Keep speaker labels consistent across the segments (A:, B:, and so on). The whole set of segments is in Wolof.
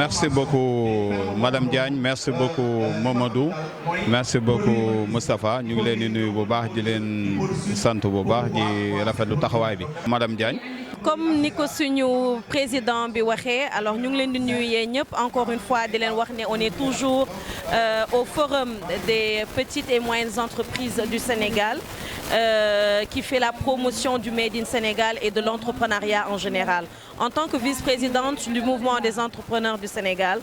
A: merci beaucoup Madame Diagne, merci beaucoup Mamadou, merci beaucoup Moustapha. Ñu ngi leen di nuyu bu baax di leen sant bu baax di rafetlu taxawaay bi. Madame Diagne.
B: Comme ni ko suñu président bi waxee, alors ñu ngi leen di nuyu yéen ñëpp encore une fois di leen wax ne on est toujours au forum des petites et moyennes entreprises du Sénégal qui fait la promotion du Made in Sénégal et de l'entrepreneuriat en général. En tant que vice-présidente du mouvement des entrepreneurs du Sénégal,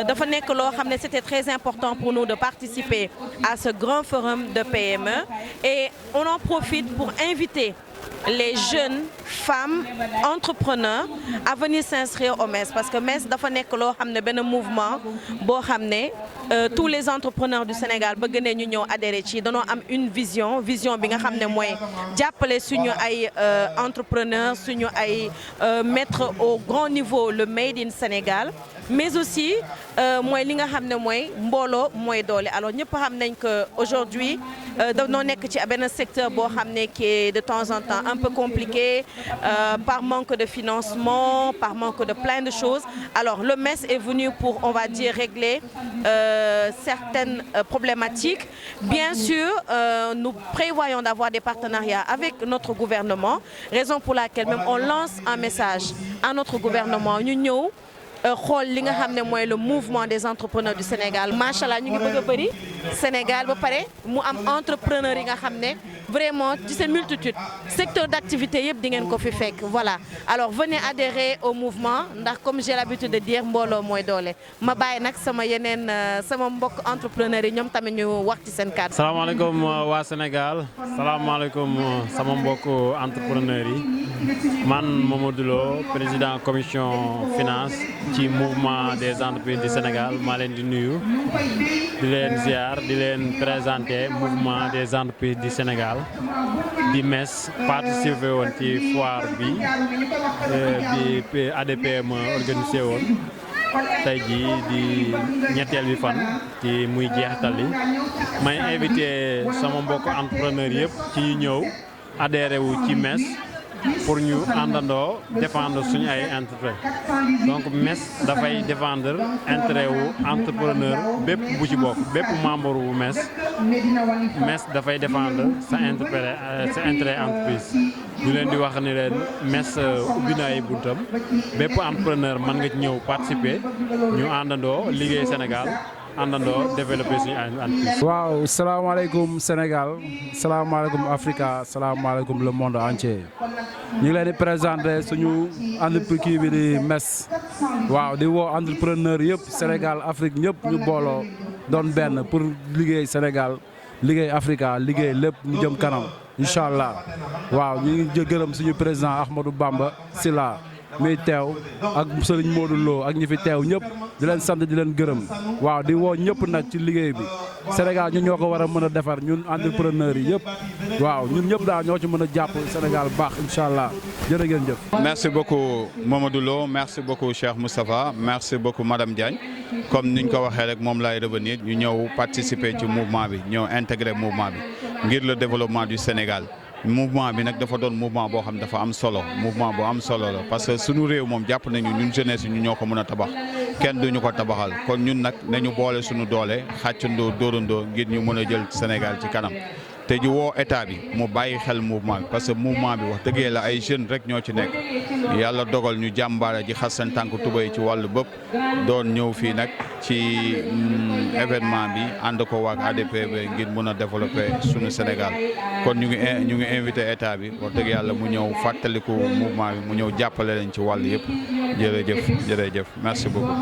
B: dafa nekk loo xam ne c'était très important pour nous de participer à ce grand forum de PME et on en profite pour inviter les jeunes femmes entrepreneurs à venir s'inscrire au MES parce que MES dafa nekk loo xam ne benn mouvement boo xam ne tous les entrepreneurs du Sénégal bëgg nañu ñëw adhérer ci danoo am une vision bi nga xam ne mooy jàppale suñu ay entrepreneurs suñu ay mettre au grand niveau le Made in Sénégal mais aussi mooy li nga xam ne mooy mbooloo mooy doole. Alors ñëpp xam nañ que aujourd'hui dañoo nekk ci benn secteur boo xam ne qui est de temps en temps un peu compliqué par manque de financement, par manque de plein de choses. Alors le MES est venu pour, on va dire, régler certaines problématiques. Bien sûr, nous prévoyons d'avoir des partenariats avec notre gouvernement, raison pour laquelle même on lance un message à notre gouvernement. Ñu ñëw xool li nga xam ne mooy le mouvement des entrepreneurs du Sénégal. Macha Allah ñu ngi bëgg a bëri Sénégal ba pare mu am entrepreneurs yi nga xam ne vraiment ci seen multitude secteur d'activité yëpp di ngeen ko fi fekk. Voilà, alors venez adhérer au mouvement ndax comme j'ai l'habitude de dire mbooloo mooy doole. Ma bàyyi nag sama yeneen sama mbokk entrepreneurs yi ñoom tamit ñu wax ci seen kàddu.
C: Salaamaaleykum waa Sénégal, salaamaaleykum sama mbokk entrepreneurs yi man Mamadou Lo président commission finance ci mouvement des entreprises du Sénégal maa leen di nuyu di leen ziar di leen présenter mouvement des entreprises du Sénégal di MES participer woon ci foire bi ADPM organisé woon tey jii di ñetteel bi fan ci muy jeexital li may invité sama mbokk entrepreneur yëpp ci ñu ñëw adhéré wu ci MES pour ñu àndandoo défendre suñu ay intérêt donc MES dafay défendre intérêt wu entrepreneur bépp bu ci bokk bépp membre wu MES dafay défendre sa intérêt entreprise ñu leen di wax ni leen MES ubbi na ay buntam bépp entrepreneur mën nga ci ñëw participer ñu àndandoo liggéey Sénégal àndandoo développer suñu entreprise.
D: waaw salaamaaleykum Sénégal salaamaaleykum Africa salaamaaleykum le monde entier ñu ngi leen di présenter suñu entreprise kii bi di MES waaw di woo entrepreneur yëpp Sénégal Afrique ñëpp ñu booloo doon benn pour liggéey Sénégal liggéey Africa liggéey lépp ñu jëm kanam incha allah waaw ñu ngi gërëm suñu président Ahmadou Bamba Silla muy teew ak Serigne Modou Lo ak ñi fi teew ñëpp di leen sant di leen gërëm waaw di woo ñëpp nag ci liggéey bi Sénégal ñun ñoo ko war a mën a defar ñun entrepreneurs yi yëpp waaw ñun ñëpp daal ñoo ci mën a jàpp Sénégal baax incha allah jërë ngeen jëf.
A: Merci beaucoup Mamadou Lo, merci beaucoup Cheikh Moustapha, merci beaucoup Madame Diagne. Comme niñ ko waxee rek moom laay revenir ñu ñëw participer ci mouvement bi ñëw intégrer mouvement bi ngir le développement du Sénégal. Mouvement bi nag dafa doon mouvement boo xam dafa am solo mouvement bu am solo la parce que sunu réew moom jàpp nañu ñun jeunesse ñu ñoo ko mën a tabax kenn duñu ko tabaxal kon ñun nag nañu boole sunu doole xàccandoo dóorandoo ngir ñu mën a jël Sénégal ci kanam te ji woo état bi mu bàyyi xel mouvement bi parce que mouvement bi wax dëggee la ay jeunes rek ñoo ci nekk yàlla dogal ñu jàmbaare ji xas seen tànk tubéy ci wàllu bëpp doon ñëw fii nag ci événement bi ànd ko waak ADPB ngir mën a développer suñu Sénégal kon ñu ngi invité état bi wax dëgg yàlla mu ñëw fàttaliku mouvement bi mu ñëw jàppale leen ci wàll yëpp jërëjëf merci beaucoup.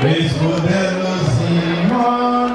E: Res modelo Simone,